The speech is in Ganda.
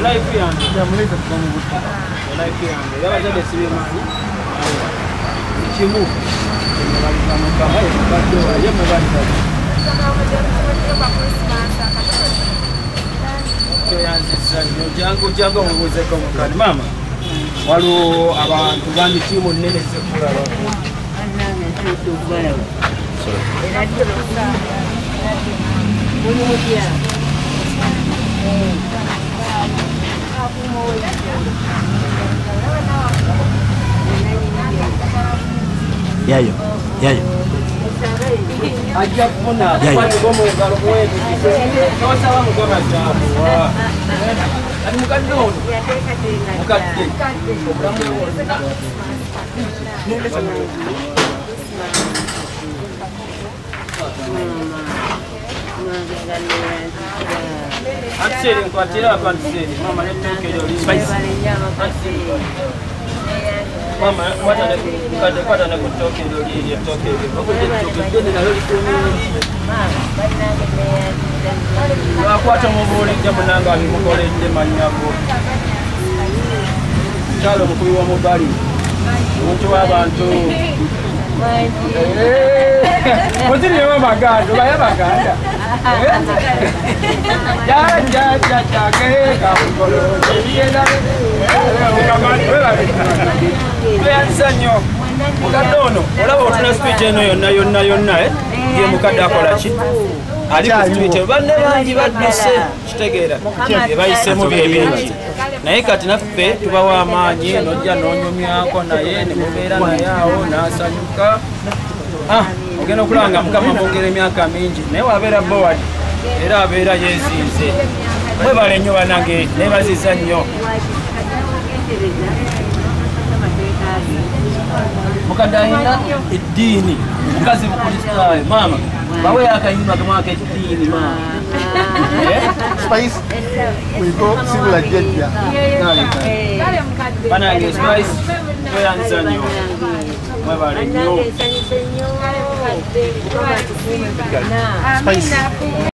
Life yange. Life yange. Yabazadde sibimanyi. Kimu. Jangu jangu mubuuzeko mukadde. Maama, waliwo abantu bangi ttiimu nnene zekulaba. Yayo, yayo. Ajja kufuna kwatibwa mu ngalo muwemikisa. Tosaba Mukama kyamuwa. Kati mukadde ono mukadde obulamu bwe bwonna. Antiseeri nkwatira ako antiseeri. Maama n'ettuuka eryo li spice. Mama, kwata ne ku ttooke eryo liri ettooke eryo. Okujja ettooke eddene nalyo likuumirire. Lwakwata mubuulidde munnange abimukoledde mannyako. Mukyala omukubi wa mubali, omuntu w'abantu. Muzirimu Abaganda, obaye Abaganda. Tweyanza nnyo mukadde ono olaba otuna speech eno yonna yonna yonna ye mukadde akola ki ali ku street banne bangi badduse kitegeera ebayisemu byebingi naye kati naffe tubawa amaanyi nojja n'onyumyako naye ne mubeera naye awo n'asanyuka. Ogenda okulaba nga Mukama mwongera emyaka mingi naye wabeera board era abeera yeezinze. Mwebale nnyo bannange, neebaziza nnyo. Mukadde alina eddiini, mukazi Mukristaayo. Maama, bawe akayimba kamu ak'eddiini maama. Spice, we go sibula jjajja. Bannange Spice, tweyanza nnyo. Mwebale nnyo. Spice.